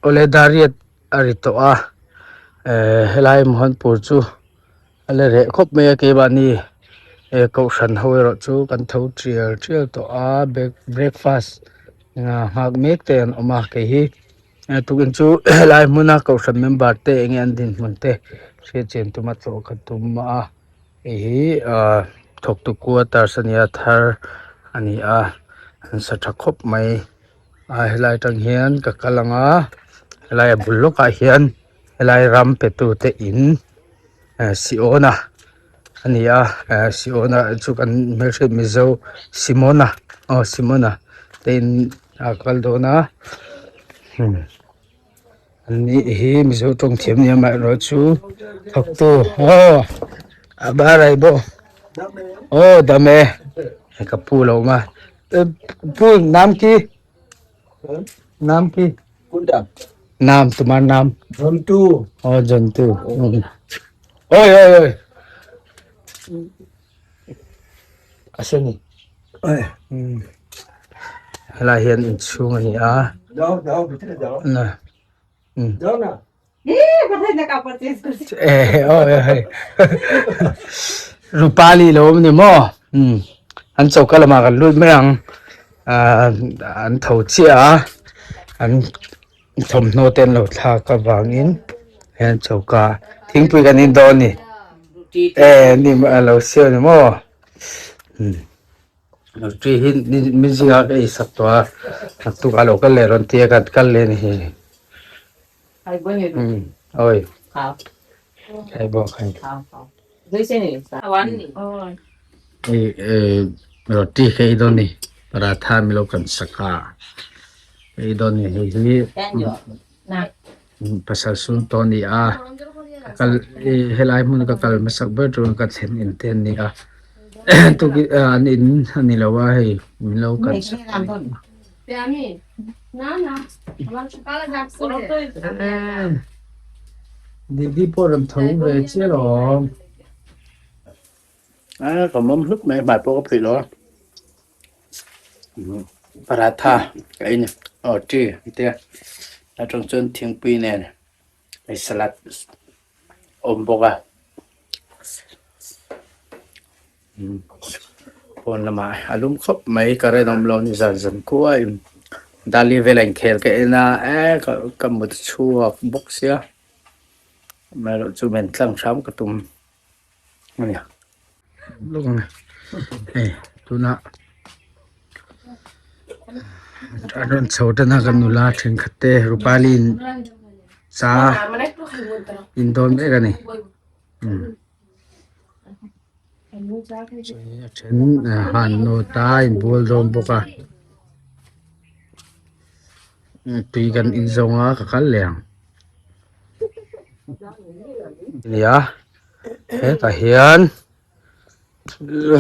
Awle dariat a ri tawh a eh helai Mohanpur chu a la reh khawp mai a keimahni eh kohhran ho erawh chu kan tho tial tial tawh a breakfast nghak mek te an awm a kei hi tukin chu helai hmuna kohhran member te enge an dinhmun te hriatchian tuma tlawh ka tum a hei hi ah thawktu quarters a ni a thar a ni a an sa tha khawp mai. A helai atang hian ka kal ang a helai a bul lawkah hian helai ram pe tu te in eh Siona a ni a eh Siona chu kan hmelhriat mizo Simona aw Simona te in ah ka kal dawn a an ni hi mizo tawng thiam nia amaherawhchu thawktu aw a bar ai bawk aw dam e ka pu lo awm a. Pu নাম কি নাম কি কোনটা নাম তোমার নাম জন্তু ও জন্তু ওই ওই ওই আসেনি helai hian inchhung a ni a যাও যাও ভিতরে যাও na যাও না Rupali lo awm ni maw an choka lamah kan lut mai ang ahh an tho chiah a an thawmhnaw te an lo thlak avangin he an choka thingpui kan in dawn a ni e ni a lo siam ni maw. Roti hi mi zingah ka ei sak tawh a naktuk ah lo kal leh rawn ti a kan kal leh a ni hi. Awi khai bawk khai hei roti ka ei dawn a ni paratha mi lo kan sak a ka ei dawn a ni hei hi pasal sun tawh a ni a ka kal helai hmun ka kal hmasak ber tur ka thlen in te an ni a tukin an in a ni lo a hei min lo kan sak a ni. Didi pawh rawn tho ve chiah alawm a ka mawm hlup mai hmai pawh ka phuih lo a paratha ka ei a ni aw tea an tia atang chuan thingpui nen hei salad a awm bawk a pawn lamah a lum khawp mai current a awm lo ni zan zan khua in dali vel a inkhel ka en a eee ka mut chhuak bawk sia amaherawhchu men tlang hram ka tum a ni hei tunah an rawn chho tan a kan nula thenkhat te Rupali in cha in dawn mek a ni. A then han nawt a inbual dawn bawk a tui kan in zawng a ka kal leh ang nia hetah hian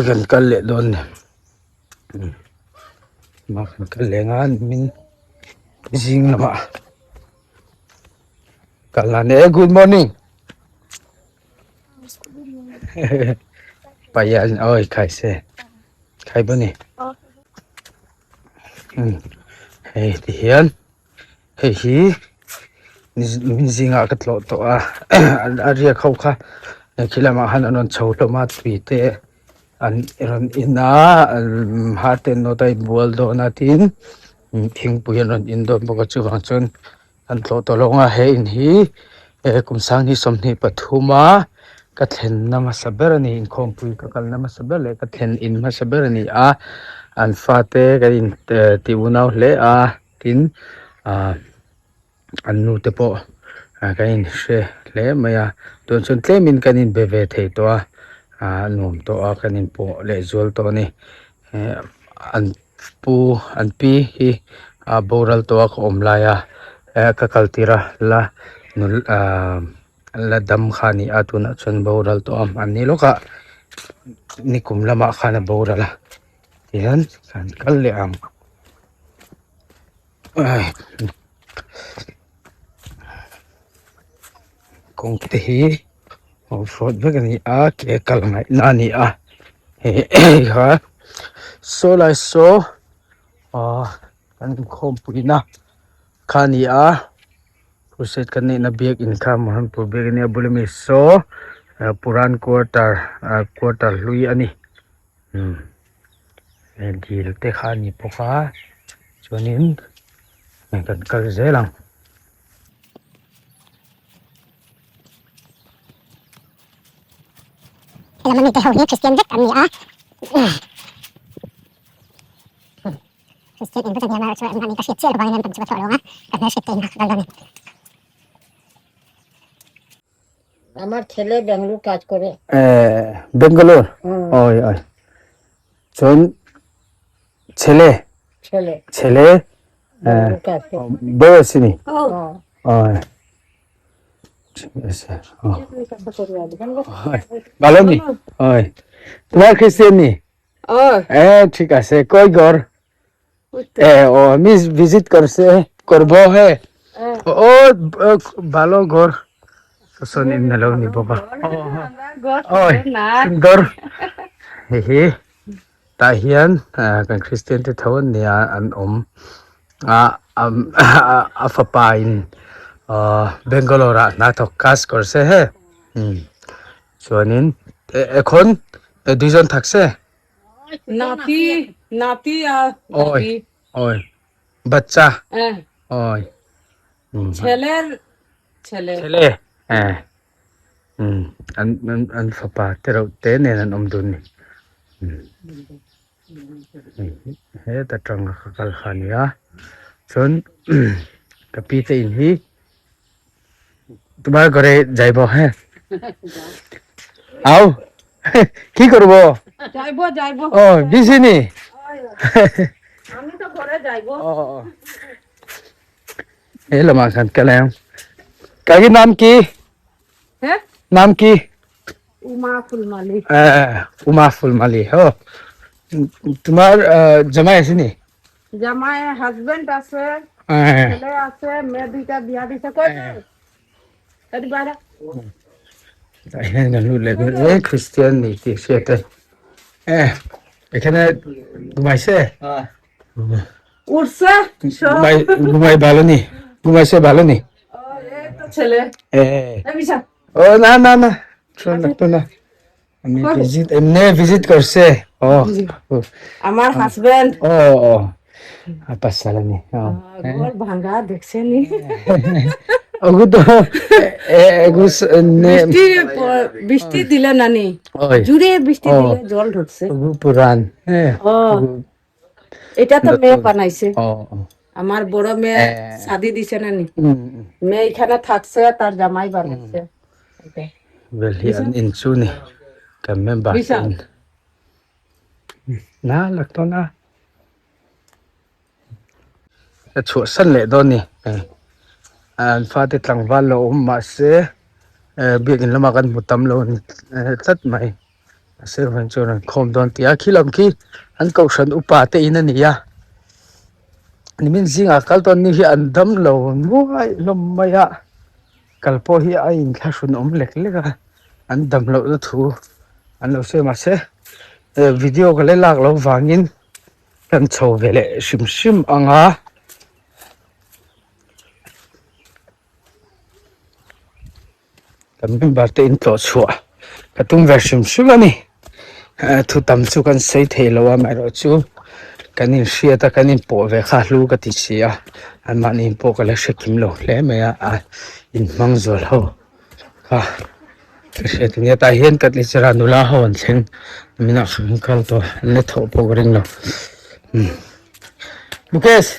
kan kal leh dawn a ni kan kal leh ang a nimin zing lamah kal a ni e good morning. Paian oi khai se khai bawk a ni hei ti hian hei hi min zingah ka tlawh tawh a a riak ho kha khi lamah khan an rawn chho hlawm a tui te an rawn in a har te an nawt a inbual dawn a tin thingpui an rawn in dawn bawk a chuvang chuan. An tlawh tawh lo ang a he in hi eh kum sang hi 23 a ka thlenna hmasa ber a ni inkhawmpui ka kalna hmasa ber leh ka thlen in hmasa ber a ni a an fate kan in ti unau hle a tin ah an nu te pawh ah kan in hre hle mai a tun chuan tlemin kan in be ve thei tawh a ah a nuam tawh a kan in pawh leh zual tawh a ni eh an. Pu an pi hi a boral tawh a ka awm lai a eh ka kal tir a la nul ahh la dam kha a ni a tunah chuan boral tawh a mahni lawkah nikum lamah khan a boral a tihian kan kal leh ang kawng te hi off road vek a ni a ke kal ngaihna a ni a hei kha saw lai saw ahh kan inkhawmpuina kha a ni a. Crusade kan neihna biakin kha Mohanpur biak a nia a bula mi saw Puran quarter ah quarter hlui a ni umm he dil te kha a ni bawk a chuanin kan kal zel ang. Helam ami te ho hi Christian vek an ni a Christian eng vek an ni a amaherawhchu an mahni ka hriat chiah lo vangin an tam chu ka thlawh lo ang a ka hmelhriat te in a ka kal dawn a ni. আমার ছেলে ব্যাঙ্গালোর কাজ করে Bangalore ওই ওই চুন ছেলে ছেলে ছেলে ব্যাঙ্গালোর কাজ করে বউ আসেনি ও ওই ঠিক আছে ও ভালো নি ওই তোমার খ্রিস্টান নি ও এ ঠিক আছে কই ঘর এ ও আমি ভিজিট করছে করব হে ও ভালো ঘর শোষণ ইন্নালো নি বাবা ওই সুন্দর hei hi tah hian kan Christian te tho an nia an awm a a fapa in Bangalore ah hna thawk class kawr se he chuanin এখন দুইজন থাকছে নাতি নাতি আর ওই ওই বাচ্চা হ্যাঁ ওই ছেলের ছেলে ছেলে হ্যাঁ an an an fapa te reuh te nen an awm dun ni heta tang ka kal kha a nia chuan ka pi te in hi তোমার ঘরে যাইব হ্যাঁ আও কি করব যাইব যাইব ও বিজি নি আমি তো ঘরে যাইব এই লামা খান কালাম কাকি নাম কি হ্যাঁ নাম কি উমা ফুলমালি উমা ফুলমালি হ তোমার জামাই আছে নি জামাই হাজবেন্ড আছে ছেলে আছে মেয়ে দুইটা বিয়া দিছে কই এদি বাইরে খ্রিস্টান নীতি সেটা এখানে ঘুমাইছে উঠছে ঘুমাই ঘুমাই ভালো নি ঘুমাইছে ভালো নি ছেলে ও না না না লাগতো না আমি ভিজিট এমনি ভিজিট করছে ও আমার হাজবেন্ড ও ও পাঁচসালানি ও ঘর ভাঙা দেখছে নি ওগু তো এগু বৃষ্টি বৃষ্টি দিলে নানি জুড়ে বৃষ্টি দিলে জল ঢুকছে ওগু পুরান হ্যাঁ ও এটা তো মেয়ে বানাইছে ও আমার বড় মেয়ে শাদি দিছে নানি মেয়ে এখানে থাকছে তার জামাই বানাইছে Well, hi an in chu ni kan member Bisa. in na lak dawn a ka chhuah san leh dawn ni an fate tlangval lo awm mahse biakin lamah kan hmu tam lo a ni tlat mai mahse vawiin chuan an khawm dawn tih a khi lam khi an kohhran upa te in a ni a nimin zingah kal tawn ni hi an dam lo nuai hlawm mai a. Kal pawh hi a inthlahrun awm lek lek a, an dam loh na thu an lo sawi mahse video ka la lak loh vangin kan chho ve leh hrim hrim ang a. Kan member te in tlawh chhuah ka tum ve hrim hrim a ni. Thu tam chu kan sawi thei lo a amaherawhchu kan inhriat a kan inpawh ve kha hlu ka ti si a anmahni pawh ka la hre kim lo hle mai a a inhmang zual ho kha ka hriat a nia tah hian ka tlechera nula ho an thleng nimin ah khan kal tawh an la thawh pawh ka ring lo Mukesh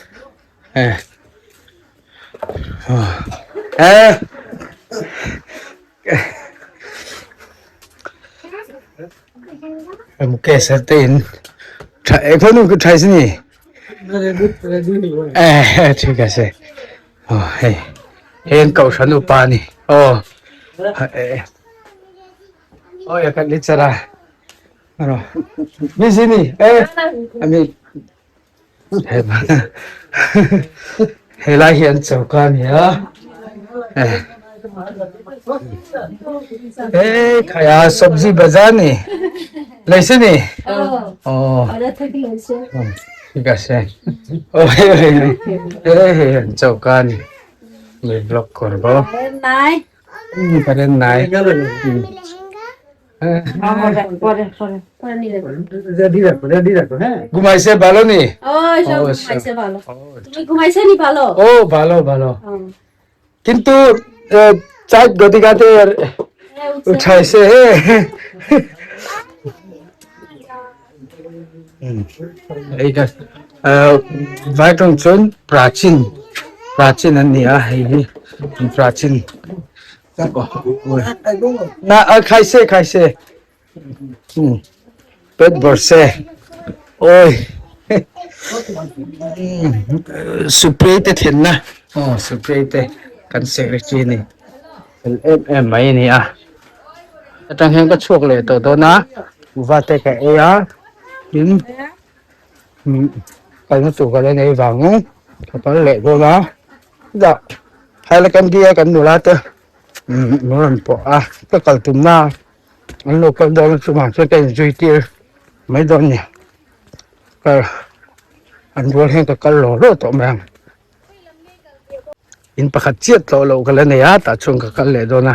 eh eh Mukesh te in এখনো ঠাইছে নি ঠিক আছে ও hei heng kohhran upa a ni aw aw ya kan lichara busy ni ami helai hi an choka a ni a eh khai a sabzi bazar ni লেছে নি ও ঠিক আছে ও choka a ni. Mi vlog করবো। নাই। কারেন্ট নাই। পরে পরে পরে নিয়ে যাবে। রেডি রাখো, রেডি রাখো, হ্যাঁ। ঘুমাইছে ভালো নি? ও সব ও, ঘুমাইছে ভালো। তুমি ঘুমাইছে নি ভালো? ও ভালো ভালো, কিন্তু চার গতিকাতে উঠাইছে। এইটা ভাইটং চুন প্রাচীন প্রাচীন an ni a, hei hi প্রাচীন না। খাইছে খাইছে, পেট ভরছে। ওই সুপ্রিতে then na, o suprete kan secretary ni em em mai ni a. Atang hian ka chhuak leh tawh dawn a, va te ka ei a, tin kalna tur ka la nei vang ka kal leh dawn a. Chutah Hailakandi a kan nula te min rawn pawh a, ka kal tumna an lo kal dawn a, chuvang chuan ka inzui tir mai dawn a ni. Kal an rual hian ka kal law law tawh mai ang. In pakhat chiah tlawh loh ka la nei a, tah chuan ka kal leh dawn a,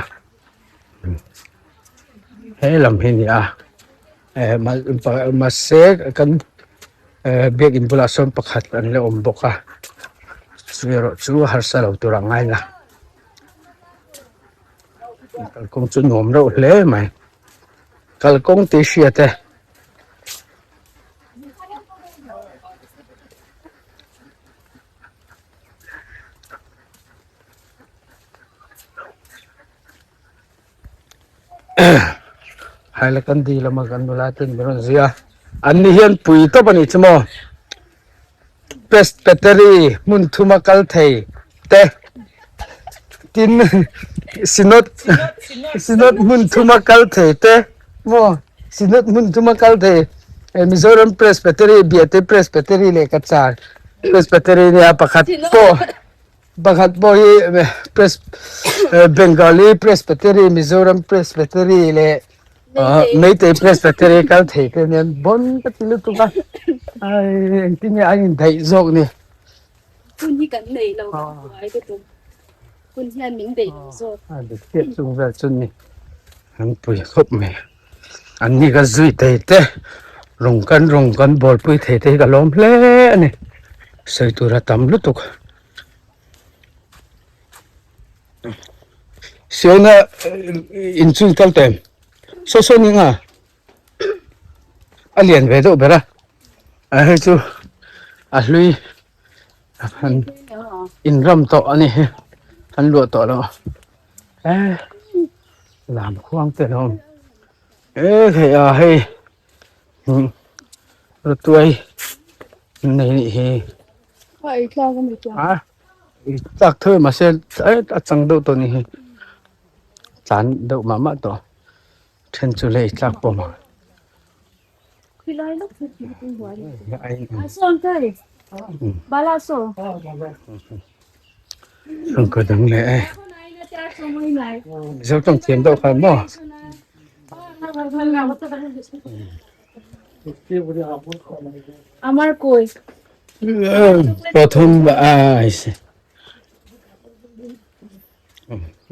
he lam hi a ni a, mahse kan biakin bulah sawn pakhat an la awm bawk a, chu erawh chu harsa lo tur a ngai la, kalkawng chu nuam reuh hle mai, kalkawng tih hriat e. Hailakandi lama kan nula ten min rawn zui a, an ni hian pui tawp a nih chu maw Presbytery hmun thuma kal thei te tin Synod Synod hmun thuma kal thei te maw Synod hmun thuma kal thei Mizoram Presbytery Biate Presbytery leh Cachar Presbytery nia pakhat pawh Pakhat pawh hi Pres Bengali Presbytery, Mizoram Presbytery leh Meitei Presbytery kal thei te nen bawn ka ti lutuk a, ai engtin nge an indaih zawk ni. Hun hi kan nei lo buai ka tum, hun hian min daih lo zawk. A dik chiah chung vel chu ni, an pui khawp mai. An ni ka zui thei te, rawng kan rawng kan bawlpui thei te hi ka lawm hle a ni, sawi tur a tam lutuk. Siona inchung kal tawh em? Saw saw ni nga a lian ve deuh ber a, a hei chu a hlui an inram tawh a ni hi an luah tawh lo e lam khuang te an awm e hei a hei Rutuai nei nih hi. A ei tlak a ni chuan. A ei tlak tho mahse a chang deuh tawh a nih hi. Tlan deuh mah mah tawh. Then chu lei tlak pawh mah. Khilai lawk chu thil pui huai ni. A sawn kai. Bala so. Sung ka dang leh e. Mizo tawng thiam deuh khan maw. Amar koi. Pathum a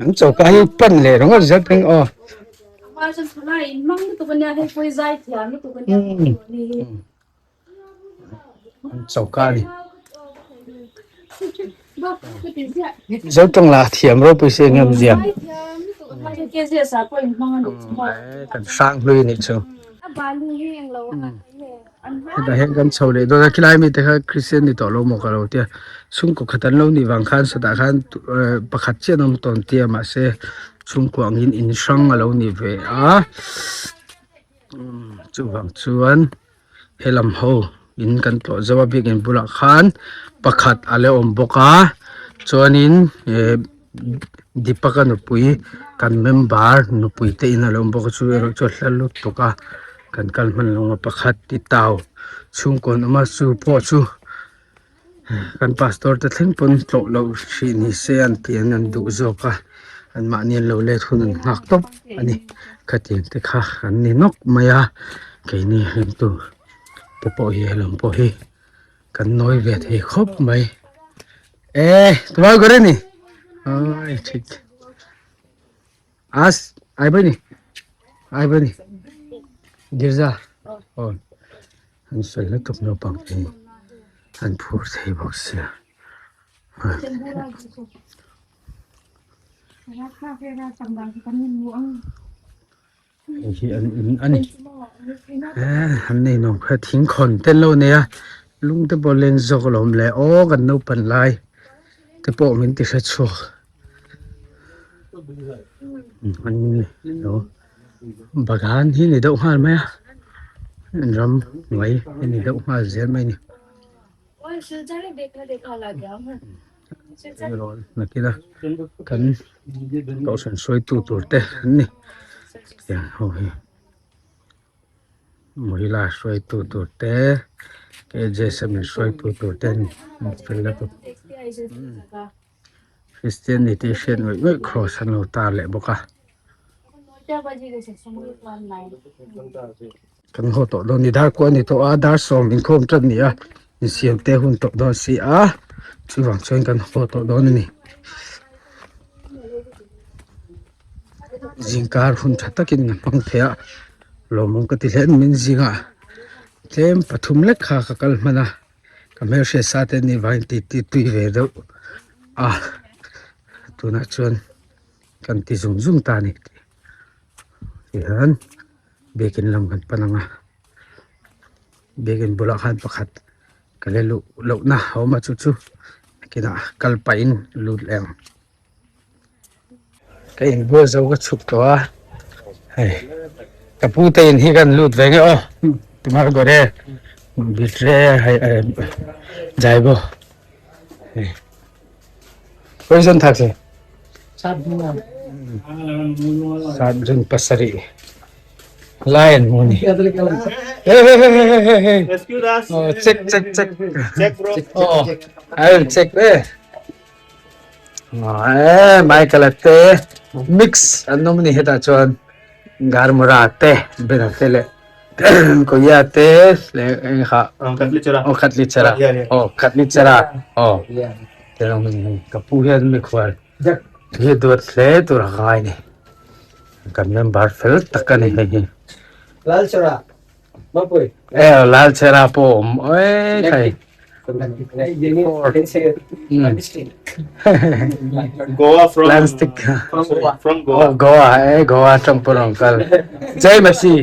An choka hi pan leh ringawt zet reng aw. An choka a ni. Mizo tawng lah thiam ropui se eng em zia. Kan hrang hlui a nih chu. Hetah hian kan chho leh dawn a, khilai mite kha Kristian ni tawh lo maw ka lo tia, chhungkaw khat an lo nih vang khan sawtah khan pakhat chiah an awm tawn tia mahse chhungkua angin in hrang a lo ni ve a, chuvang chuan helam ho in kan tlawh zo a biakin bulah khan pakhat a la awm bawk a chuanin eh Deepak-a nupui kan member nupui te in a lo awm bawk a chu erawh chu a hla lutuk a kan kal hman lo a pakhat ti tau chhungkaw an awm a chu pawh chu kan pastor te thleng pawn tlawh loh hrih ni se an ti an an duh zawk a an mahni an lo let hun an nghak tawp a ni khatiang te kha an ni nawk mai a keini ringtu te pawh hi helam pawh hi kan nawi ve thei khawp mai. E tumai gore ni. Ai ঠিক আজ আইবনি আইবনি গির্জা aw an sawi lutuk naupang te hi an phur thei bawk sia. Hei hi an in a ni eh an nei nuam kha thing khawn te an lo nei a lung te pawh leng zawk a lo awm le aw kan naupan lai te pawh min ti hre chhuak an lo bagan hi ni deuh nghal mai a ram hnuai hi ni deuh nghal zel mai a ni. Nakina kan kohhran hruaitu tur te an ni tiang ho hi Mahila hruaitu tur te K_J_S_M hruaitu tur te an ni fel lutuk Kristian ni tih hriat ngawih ngawih cross an lo tar leh bawk a. Kan haw tawh dawn ni dar kuah a ni tawh a dar sawm inkhawm tan a ni a insiam te hun tawh dawn si a chuvang chuan kan haw tawh dawn a ni zingkar hun tha takin a hmang thei a lawmawm ka ti hle min zingah tlem pathum lek kha ka kal hman a ka hmelhriat sa te nih vangin tih tih tui ve deuh a tunah chuan kan ti zung zung ta a ni tihian. Biakin lam kan pan ang a biakin bulah khan pakhat ka la luh loh na a awm a chu chu nakinah kal pahin lut leh ang ka inbual zo ka chhuk tawh a hei ka pu te in hi kan lut ve nge aw tumah gore bitre hei jaibo hei Poison thak se. Satjun pasarih. Lion mu ni. Hey hey hey hey hey hey. Rescue us. Oh, check check check. Check bro. Oh, I will check eh. Oh, eh Michael te mix an awm ni hetah chuan Garmura te Bena te leh Koya te leh eng kha Katlichera. Oh Katlichera. Oh Katlichera. Oh. Ka pu hian mikhual hi duat hle tur a ngai a ni. Kan member fel tak a ni hei hi. Lalchera mapui. E Lalchera pawh awm oi thei. Goa from Plastic. From Goa. Oh Goa e Goa atang pawh rawn kal. Jai Masih.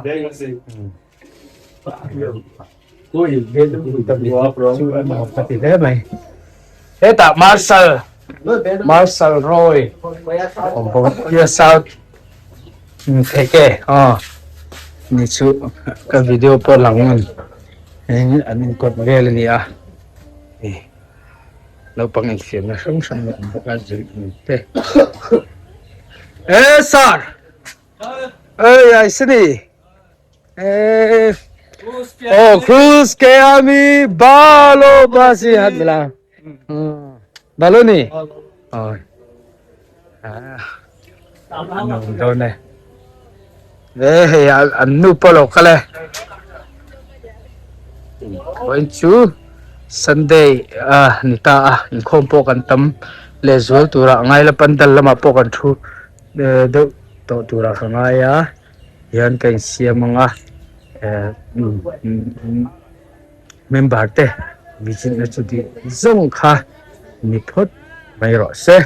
Jai Masih. Hetah Marshal Marshal Roy awm bawk a Kia South theih e aw ni chu ka video pawh lang ang heng an inkawt vel a ni a hei naupang infiamna hrang hrang a awm bawk a zirtir te e sir ei ai sini. Eh, oh Cruz ke ami balo basi hat mila. Balo ni. Oh. Ah. Nuam dawn e. Ve hei an nu pawh lo kal e. Vawiin chu Sunday a ni ta a inkhawm pawh kan tam lehzual turah a ngai la pandal lamah pawh kan thu deuh tawh turah ka ngai a. hian ka insiam ang a eh member te visit na chu tih zawng kha ni phawt mai rawh se.